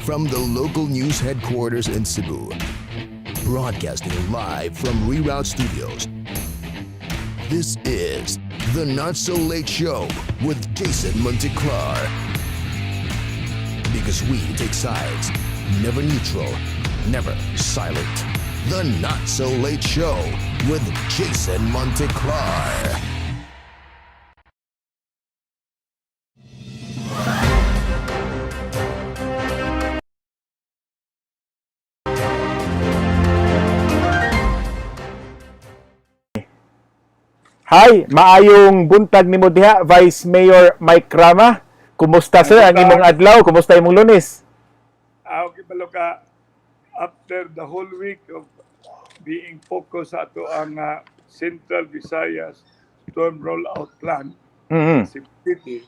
From the local news headquarters in Cebu, broadcasting live from Reroute Studios. This is the Not So Late Show with Jason Monteclar. Because we take sides, never neutral, never silent. The Not So Late Show with Jason Monteclar. Hi, maayong buntag nimo diha, Vice Mayor Mike Rama. Kumusta, sir, ang imong adlaw? Kumusta imong Lunes? Ah, okay, balo ka, after the whole week of being focused sa ato ang Central Visayas Storm Rollout Plan, Cebu City,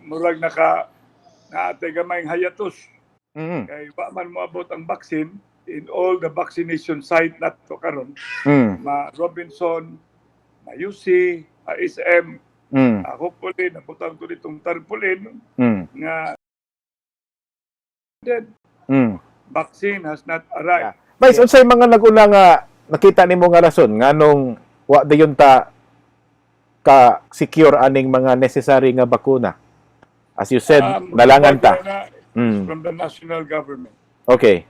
murag naka naatay gamay hiatus kay wa man moabot ang vaccine in all the vaccination site nato karon, ma Robinson, ma UC, ma SM, hopefully nabutang to ditong tarpaulin nga then vaccine has not arrived. Vice, unsay mga naguna nga nakita nimo nga rason nganong wa dayon ta ka secure aning mga necessary nga bakuna? As you said, nalangan ta. Na, from the national government. Okay.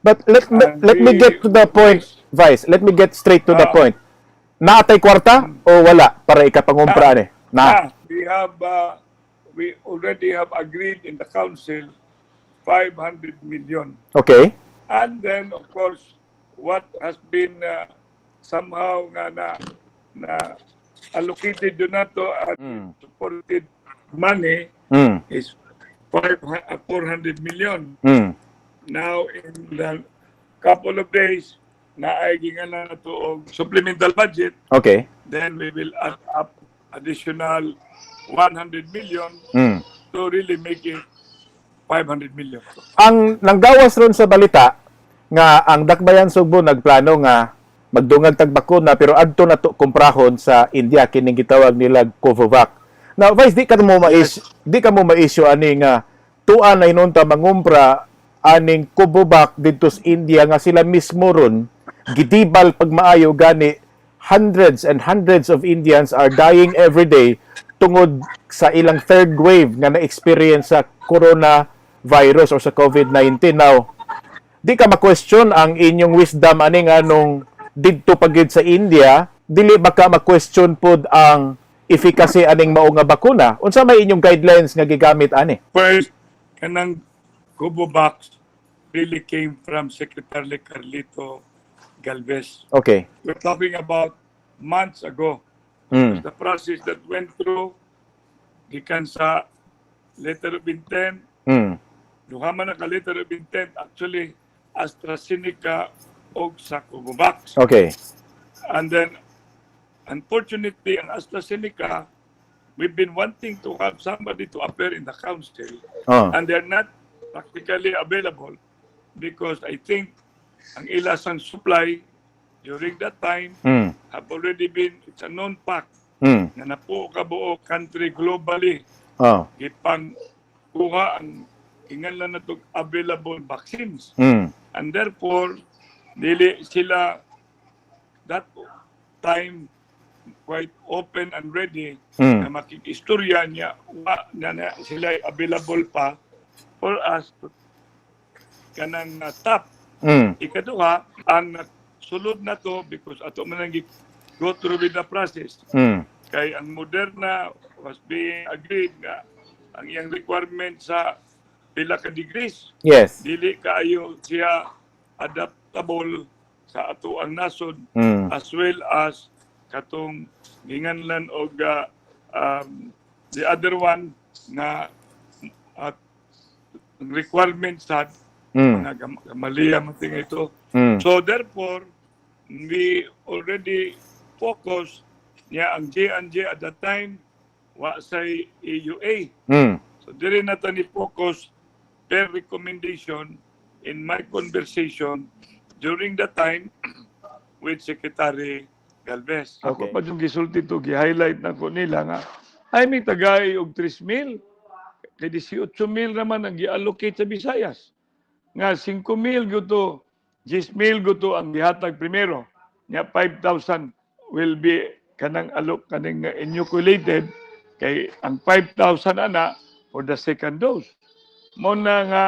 But let me, And let me get to the point, Vice. Let me get straight to the point. Naatay kwarta o wala para ikapangumpra ni? Na. Ah, we already have agreed in the council 500 million. And then, of course, what has been somehow nga na allocated yun nato at supported money is 400 million. Now, in the couple of days, naay na to og supplemental budget, then we will add up additional 100 million to really make it 500 million. Ang nanggawas ron sa balita nga ang Dakbayan Sugbo nagplano nga magdungag tag bakuna, pero adto na to kumprahon sa India kining gitawag nila Covovax. Now, Vice, di ka mo ma-issue ani nga tua na hinunta mangumpra aning Covovax didto sa India nga sila mismo ron gidibal pagmaayo, gani hundreds and hundreds of Indians are dying every day tungod sa ilang third wave nga na-experience sa coronavirus or sa COVID-19? Now, di ka ma-question ang inyong wisdom ani nga nung didto pagid sa India, dili ba ka ma-question pod ang efficacy aning mao nga bakuna? Unsa may inyong guidelines nga gigamit ani? First, kanang Covovax really came from Secretary Carlito Galvez. We're talking about months ago. The process that went through, gikan sa letter of intent, duha man na ka letter of intent, actually, AstraZeneca og sa Covovax. And then, unfortunately, ang AstraZeneca, we've been wanting to have somebody to appear in the council, and they're not practically available because I think ang ilasang supply during that time have already been, it's a known fact na napuo ka buo country globally gipang kuha ang ingan lang na available vaccines and therefore dili sila that time quite open and ready na makikistorya niya wa na sila available pa for us to kanang tap. Ikaduha, ang sulod na to because ato man ang go through with the process kay ang Moderna was being agreed nga ang iyang requirement sa pila ka degrees, dili kaayo siya adaptable sa ato ang nasod as well as katong ginganlan og the other one nga at requirement sa mga gamaliya man tinga ito. So therefore, we already focus niya ang J&J at that time wa say EUA. So diri na ta ni focus per recommendation in my conversation during the time with Secretary Galvez. Ako pa yung gisulti to, gi-highlight na ko nila nga ay may tagay og 3,000. Kay 18 mil naman ang gi-allocate sa Visayas. Nga 5 mil guto, 10 mil guto ang gihatag primero. Nya 5,000 will be kanang alok kaning inoculated kay ang 5,000 ana for the second dose. Mao na nga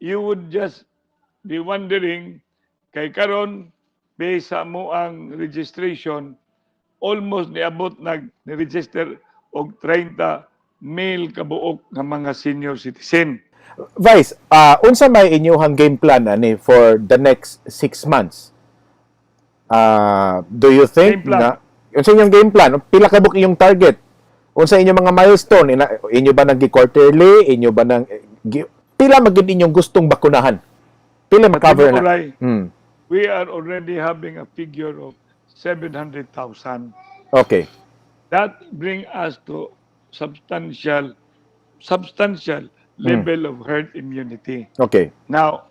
you would just be wondering kay karon, based sa among registration, almost niabot nag ni-register og 30 mil kabuok nga mga senior citizen. Vice, unsa may inyuhang game plan ani for the next 6 months? Do you think Game plan? Na unsa inyong game plan? Pila ka buok inyong target? Unsa inyong mga milestone? Inyo ba nang quarterly? Inyo ba nang pila man gyud inyong gustong bakunahan? Pila ma-cover na? Tinuoray, we are already having a figure of 700,000. That bring us to substantial substantial level of herd immunity. Now,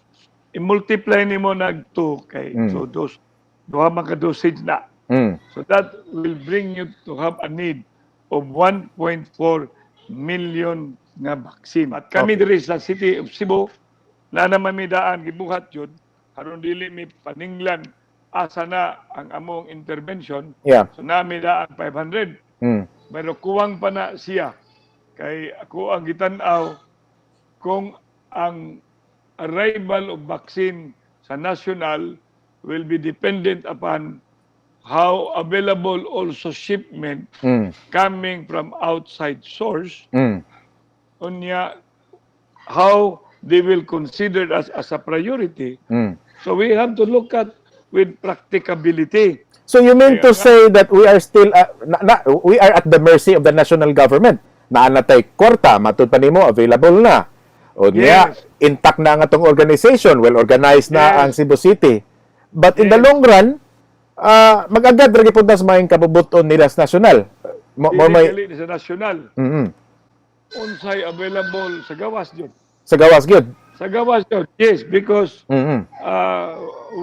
i-multiply nimo nag 2 kay so those duha man ka dosage na. So that will bring you to have a need of 1.4 million nga vaccine. At kami diri sa City of Cebu, na naman mi daan gibuhat yun, aron dili mi paninglan asa na ang among intervention. So nami daan 500. Pero kuwang pa na siya. Kay ako ang gitan-aw kung ang arrival of vaccine sa national will be dependent upon how available also shipment coming from outside source, unya how they will consider us as a priority. So we have to look at with practicability. So you mean to Kaya nga. Say that we are still we are at the mercy of the national government? Naa na tay kwarta, matud pa nimo available na. O niya, intact na ang atong organization, well organized na ang Cebu City. But in the long run, mag-agad ra gyud ta sa maayong kabubuton nila sa national. Mo may Dili sa national. Unsay available sa gawas jud. Sa gawas gyud. Sa gawas jud. Yes, because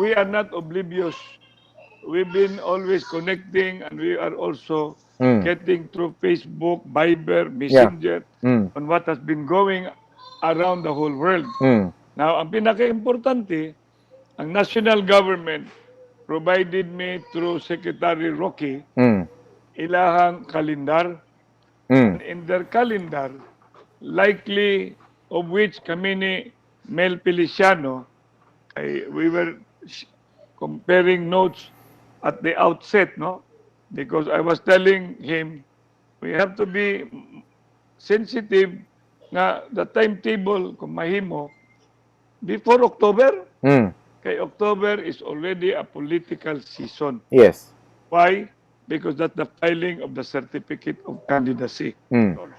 we are not oblivious. We've been always connecting and we are also getting through Facebook, Viber, Messenger on what has been going around the whole world. Now, ang pinaka-importante, ang national government provided me through Secretary Rocky ilahang kalendar. In their calendar, likely of which kami ni Mel Feliciano, ay we were comparing notes at the outset, no? Because I was telling him, we have to be sensitive nga the timetable kung mahimo before October. Kay October is already a political season. Why? Because that's the filing of the certificate of candidacy.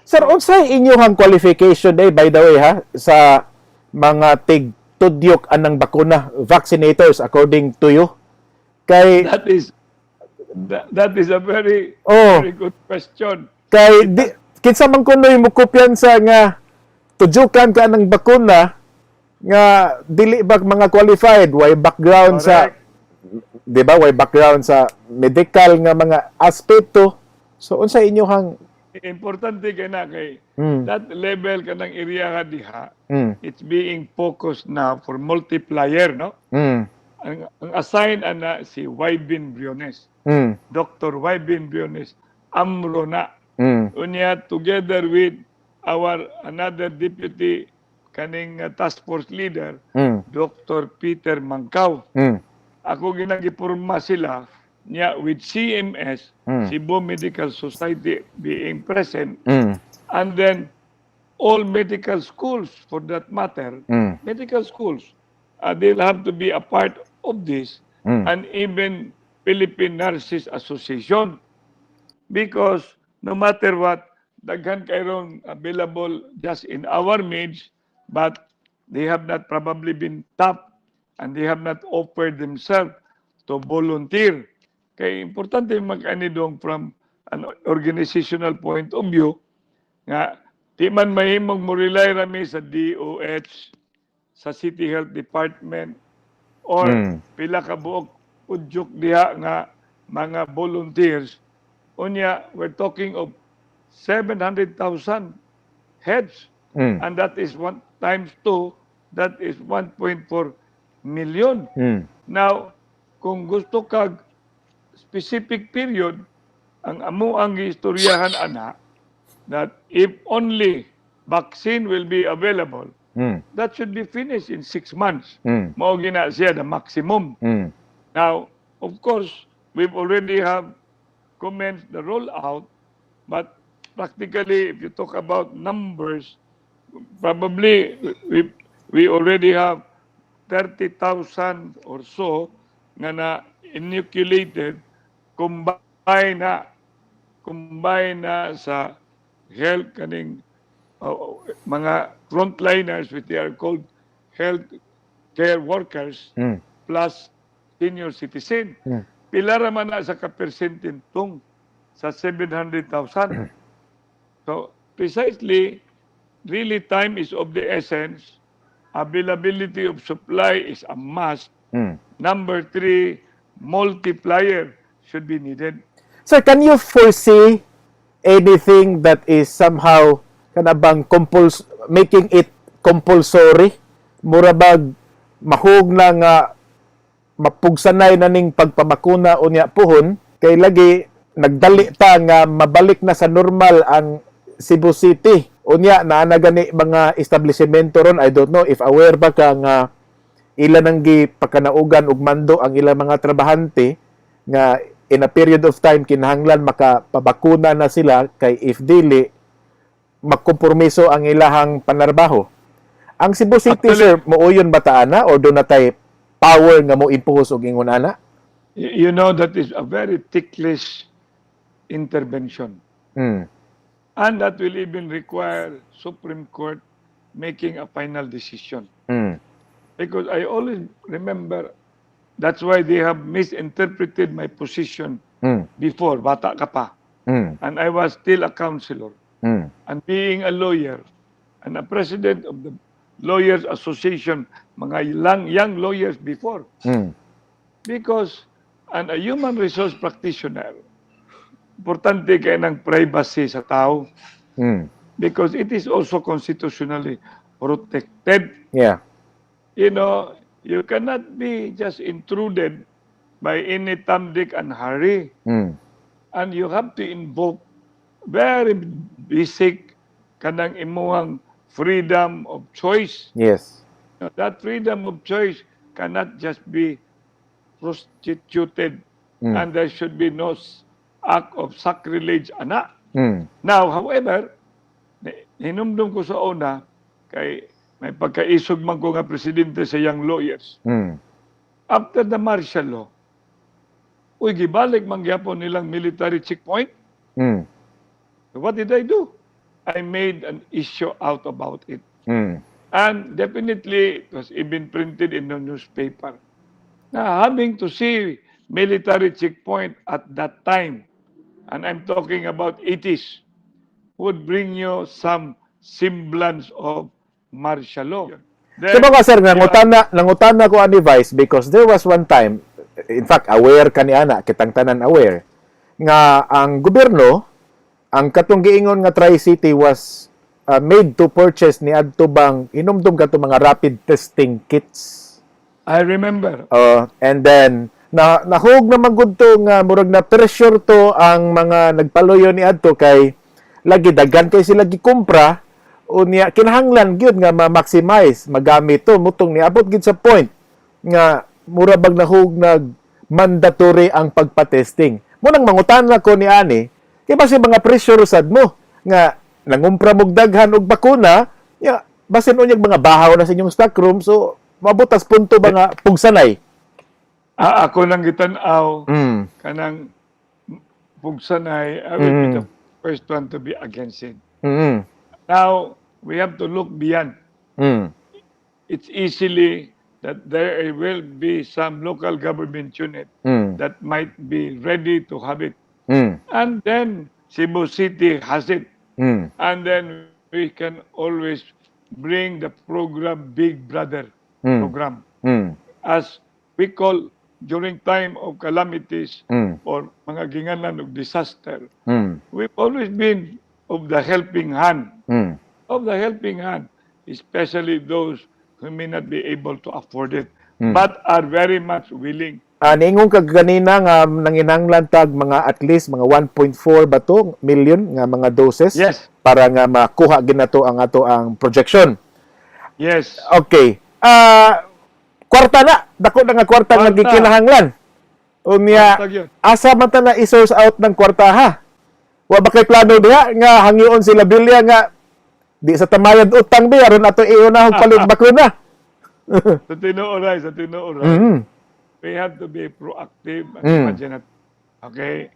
Sir, unsay inyong qualification day, by the way ha, sa mga tig tudyok anang bakuna, vaccinators, according to you? Kay That is a very very good question. Kay di, kinsa man kunoy mo kumpiyansa nga tudyukan ka ng bakuna nga dili ba mga qualified, way background sa di ba, way background sa medical nga mga aspeto? So unsa inyong Importante kay na kay that level kanang area nga diha, it's being focused now for multiplier, no? Ang assign ana si Wybin Briones. Dr. Wybin Briones, AMRO na. Unya together with our another deputy kaning task force leader, Dr. Peter Mangkaw. Ako ginagipurma sila niya with CMS, Cebu Medical Society being present, and then all medical schools for that matter, medical schools, they'll have to be a part of this, and even Philippine Nurses Association. Because no matter what, daghan kayong available just in our midst, but they have not probably been tapped and they have not offered themselves to volunteer. Kay importante mag-ani dong from an organizational point of view nga di man mahimong mo rely rami sa DOH, sa City Health Department, or pila ka buok udyok diha nga mga volunteers. Unya, we're talking of 700,000 heads. And that is 1 times 2, that is 1.4 million. Now, kung gusto kag specific period, ang amo ang gistoryahan ana that if only vaccine will be available, that should be finished in 6 months. Mao gina siya the maximum. Now, of course, we've already have commenced the rollout, but practically, if you talk about numbers, probably we already have 30,000 or so nga na inoculated, combine na sa health kaning mga frontliners, which they are called health care workers, plus senior citizen. Pila ra man na sa ka-percentintong sa 700,000? So, precisely, really time is of the essence. Availability of supply is a must. Number three, multiplier should be needed. Sir, can you foresee anything that is somehow kanabang making it compulsory? Mura bag mahug na nga mapugsanay na ning pagpabakuna unya puhon, kay lagi nagdali ta nga mabalik na sa normal ang Cebu City. Unya naa na gani mga establishmento ron. I don't know if aware ba ka nga ila nang gipakanaugan og mando ang ilang mga trabahante nga in a period of time kinahanglan makapabakuna na sila, kay if dili, makompromiso ang ilahang panarbaho. Ang Cebu City, Actually- sir, muuyon ba ta ana or duna tay power nga mo impose og ingon ana? You know, that is a very ticklish intervention. And that will even require Supreme Court making a final decision. Because I always remember, that's why they have misinterpreted my position before, bata ka pa. And I was still a councilor. And being a lawyer and a president of the Lawyers Association, mga young lawyers before. Because, and a human resource practitioner, importante kay ng privacy sa tao because it is also constitutionally protected. You cannot be just intruded by any Tom, Dick, and Harry. And you have to invoke very basic kanang imuhang freedom of choice. Now, that freedom of choice cannot just be prostituted and there should be no act of sacrilege ana. Now, however, hinumdum ko sa una kay may pagkaisog man ko nga presidente sa Young Lawyers. After the martial law, uy, gibalik man gyapon nilang military checkpoint. What did I do? I made an issue out about it. And definitely, it was even printed in the newspaper. Now, having to see military checkpoint at that time, and I'm talking about 80s, would bring you some semblance of martial law. Then, So ba, sir, nangutana ko ani, Vice, because there was one time, in fact, aware ka ni ana, kitang tanan aware, nga ang gobyerno, ang katong giingon nga Tri-City was made to purchase ni adto bang inumdum kato mga rapid testing kits. I remember. And then na nahug naman gud to nga murag na pressure to ang mga nagpaluyo ni adto kay lagi daghan kay sila gikumpra, unya kinahanglan gyud nga ma-maximize magamit to, mutong niabot gid sa point nga mura bag nahug nag mandatory ang pagpa-testing. Mo nang mangutana ko ni ani kay basi mga pressure sad mo nga nangumpra mog daghan og bakuna ya, basin unyag mga bahaw na sa inyong stock room, so mabutas punto ba nga pugsanay? Ah, ako lang gitan-aw kanang pugsanay, I will be the first one to be against it. Now, we have to look beyond. It's easily that there will be some local government unit that might be ready to have it. And then Cebu City has it. And then we can always bring the program, Big Brother program. As we call during time of calamities or mga ginganan of disaster, we've always been of the helping hand. of the helping hand, especially those who may not be able to afford it, but are very much willing. Niingon ka ganina nga nanginahanglan tag mga at least mga 1.4 ba to million nga mga doses Yes. para nga makuha ginato ang ato ang projection. Yes. Okay. Kwarta na, dako na nga kwarta nga Kwarta. gikinahanglan. Unya, Kwarta gyud. Asa man ta na i-source out ng kwarta, ha? Wa ba kay plano diha nga hangyoon sila Bilya nga di sa tamayad utang bi aron ato iunahong palit bakuna? Sa tinuoray, sa tinuoray, we have to be proactive and imaginative. Okay?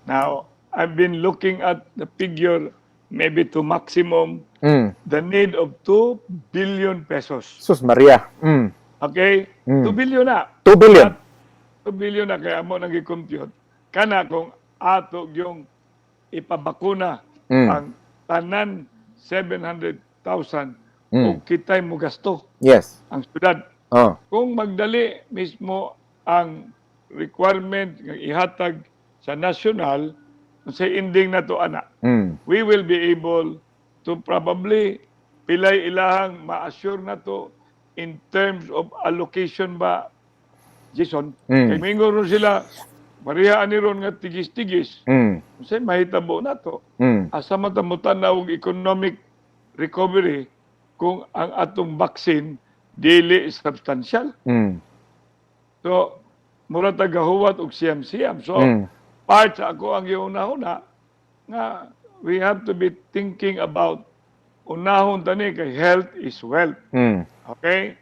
Now, I've been looking at the figure maybe to maximum the need of 2 billion pesos. Sus Maria. Okay? 2 billion na. 2 billion. 2 billion na kaya mo nang i-compute. Kana kung ato yung ipabakuna ang tanan 700,000 ug kitay mo gasto ang syudad. Kung magdali mismo ang requirement nga ihatag sa national sa ending na to ana, we will be able to probably pilay ilahang ma-assure na to in terms of allocation ba, Jason? Kay mingon ron sila pareha ani ron nga tigis-tigis, unsay mahitabo na to? Asa man ta motan-aw og economic recovery kung ang atong vaccine dili substantial? So mura ta gahuwat og siyam-siyam. So part sa ako ang giuna-una nga we have to be thinking about unahon tani kay health is wealth. Okay?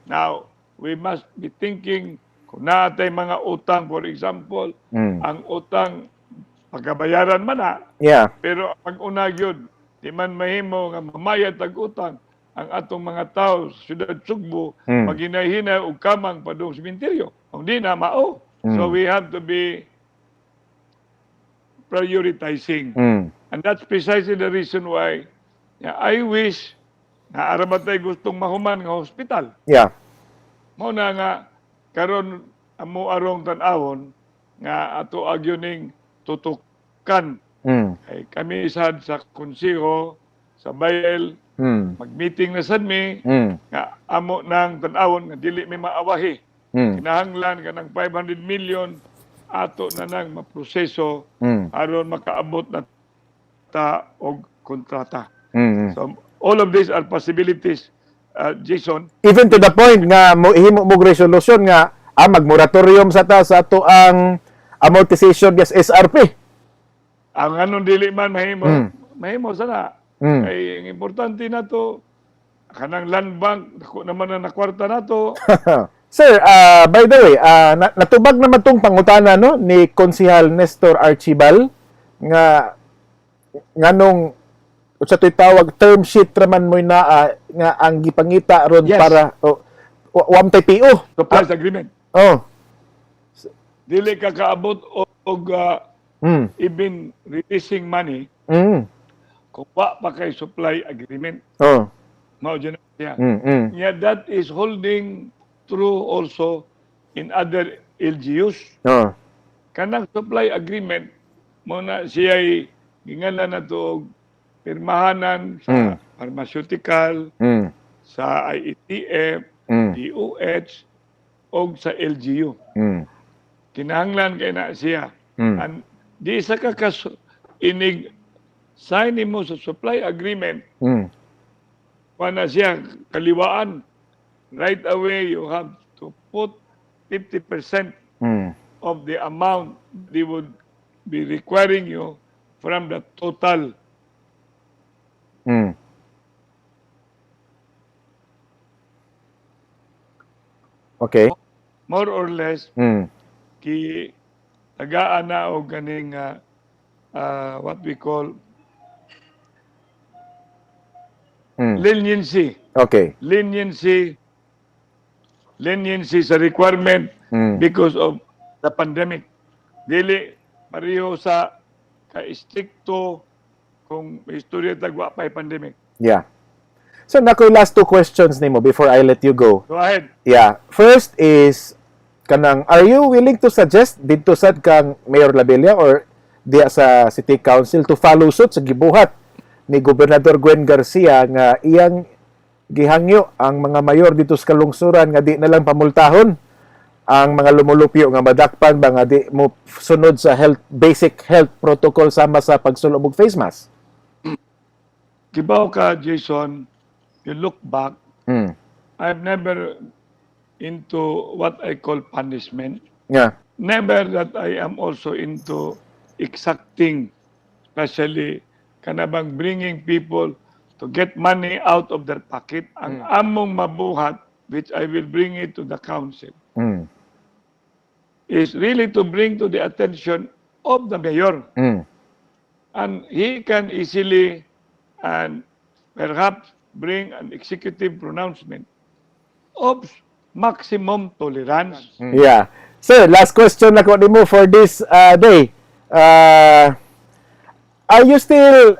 Now, we must be thinking kung naa tay mga utang, for example, ang utang pagkabayaran man na, pero pag una gyud, di man mahimo nga mamayad tag utang ang atong mga tao sa siyudad Sugbo, maghinay-hinay og kamang padung sementeryo. Kung di na mao. So we have to be prioritizing. And that's precisely the reason why, yeah, I wish na ara ba tay gustong mahuman nga hospital. Mao na nga karon amo arong tan-awon nga ato agyo ning tutukan. Kay kami sad sa konseho sa Bayel, mag-meeting na sad mi nga amo nang tan-awon nga dili mi maawahi. Kinahanglan ka ng 500 million ato na nang maproseso aron makaabot na ta og kontrata. So all of these are possibilities, Jason. Even to the point nga mo himo mo resolution nga mag-moratorium sa ta sa ato ang amortization yes SRP. Ang anong dili man mahimo, mahimo sana. Kay ang importante na to kanang land bank, dako naman na nakwarta na to. Sir, by the way, natubag naman tong pangutana, no, ni Konsihal Nestor Archibal nga nganong unsa to'y tawag, term sheet raman mo na nga ang gipangita ron para oh, wa man tay PO. Supplies agreement. Dili ka kaabot og even releasing money kung wa pa kay supply agreement. Mao dyan na siya. Yeah, that is holding true also in other LGUs. Kanang supply agreement mo na siya gingalan na to og pirmahanan sa pharmaceutical, sa IETF, DOH, og sa LGU. Kinahanglan kay na siya. And di sa ka kas inig sign nimo sa supply agreement, na siya kaliwaan. Right away, you have to put 50% of the amount they would be requiring you from the total. More or less, ki tagaan na og ganing what we call leniency. Leniency sa requirement because of the pandemic. Dili pareho sa ka-stricto kung may istorya tag wa pa'y pandemic. Yeah. So, nakoy last two questions nimo before I let you go. Go ahead. Yeah. First is kanang, are you willing to suggest didto sad kang Mayor Labella or diya sa City Council to follow suit sa gibuhat ni Gobernador Gwen Garcia nga iyang gihangyo ang mga mayor dito sa kalungsuran nga di na lang pamultahon ang mga lumulupyo nga madakpan ba nga di mo sunod sa health basic health protocol sama sa pagsulob og face mask. Kibaw ka, Jason, you look back, I'm never into what I call punishment. Never that I am also into exacting, especially kanabang bringing people to get money out of their pocket. Ang among mabuhat, which I will bring it to the council, is really to bring to the attention of the mayor. And he can easily and perhaps bring an executive pronouncement of maximum tolerance. Yeah. Sir, last question nako nimo for this day. Are you still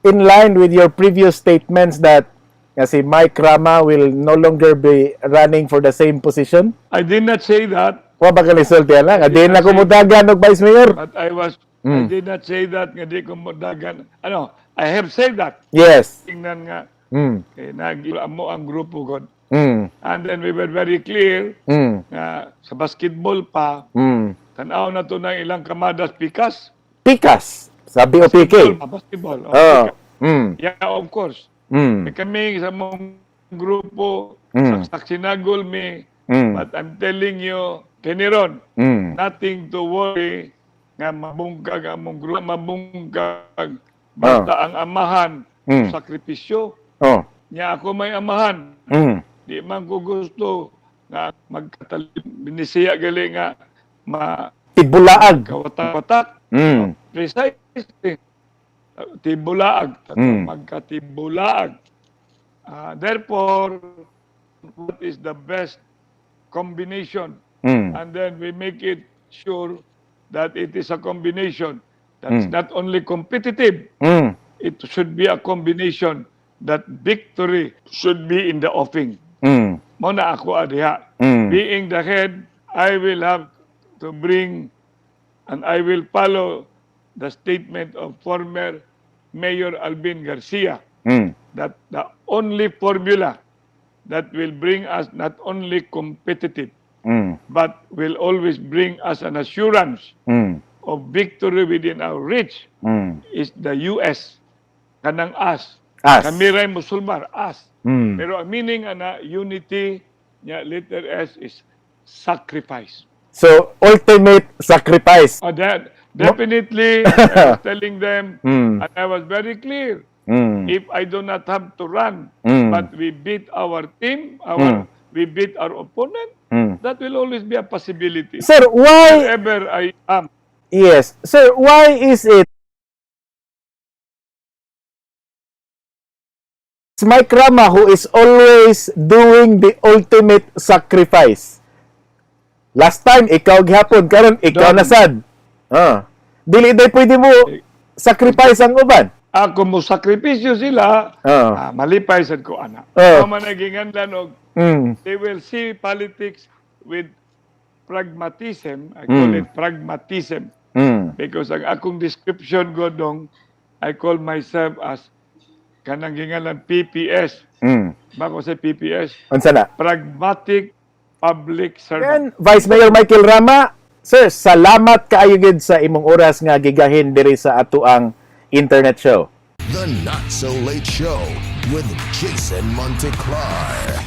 in line with your previous statements that nga si Mike Rama will no longer be running for the same position? I did not say that, Wa ba ka nisulti ana? Nga di na ko mudagan og vice mayor? but I did not say that nga di ko modagan. Ano, I have said that. Tingnan nga, eh, nag mo ang grupo god. And then we were very clear nga sa basketball pa, tanaw na to ng ilang kamadas pikas. Pikas sa BOPK. Ah, basketball. Oh, Oh. pikas. Yeah, of course. Eh, kami sa mong grupo, saksak sinagol mi. But I'm telling you, Keniron, nothing to worry nga mabungkag ang mong grupo, mabungkag. Basta ang amahan, sakripisyo. Nya ako may amahan. Di man ko gusto nga magkatalim. Binisiya gali nga ma Tibulaag. kawatak-watak. Precisely. Tibulaag. Magkatibulaag. Therefore, what is the best combination? And then we make it sure that it is a combination that's not only competitive, it should be a combination that victory should be in the offing. Mo na ako adiha. Being the head, I will have to bring and I will follow the statement of former Mayor Alvin Garcia that the only formula that will bring us not only competitive but will always bring us an assurance of victory within our reach is the US, kanang us. Us. Kami ray musulmar, us. Pero ang meaning ana, unity nya, letter S is sacrifice. So, ultimate sacrifice. Oh, that definitely I was telling them and I was very clear. If I do not have to run, but we beat our team, our we beat our opponent, that will always be a possibility. Sir, why Wherever I am. Yes. Sir, why is it Mike Rama who is always doing the ultimate sacrifice? Last time, ikaw gihapon. Karon ikaw Don. na sad. Ah. Dili day pwede mo sacrifice ang uban. Ako mo sakripisyo sila, ah, malipay sad ko ana. Oh. Man naginganlan og they will see politics with pragmatism. I call it pragmatism because ang akong description godong, I call myself as kanang gingalan PPS. Bako sa PPS, Unsa na? Pragmatic public Then, servant. Vice Mayor Michael Rama, sir, salamat kaayo gid sa imong oras nga gigahin diri sa atoang internet show. The Not So Late Show with Jason Monteclar.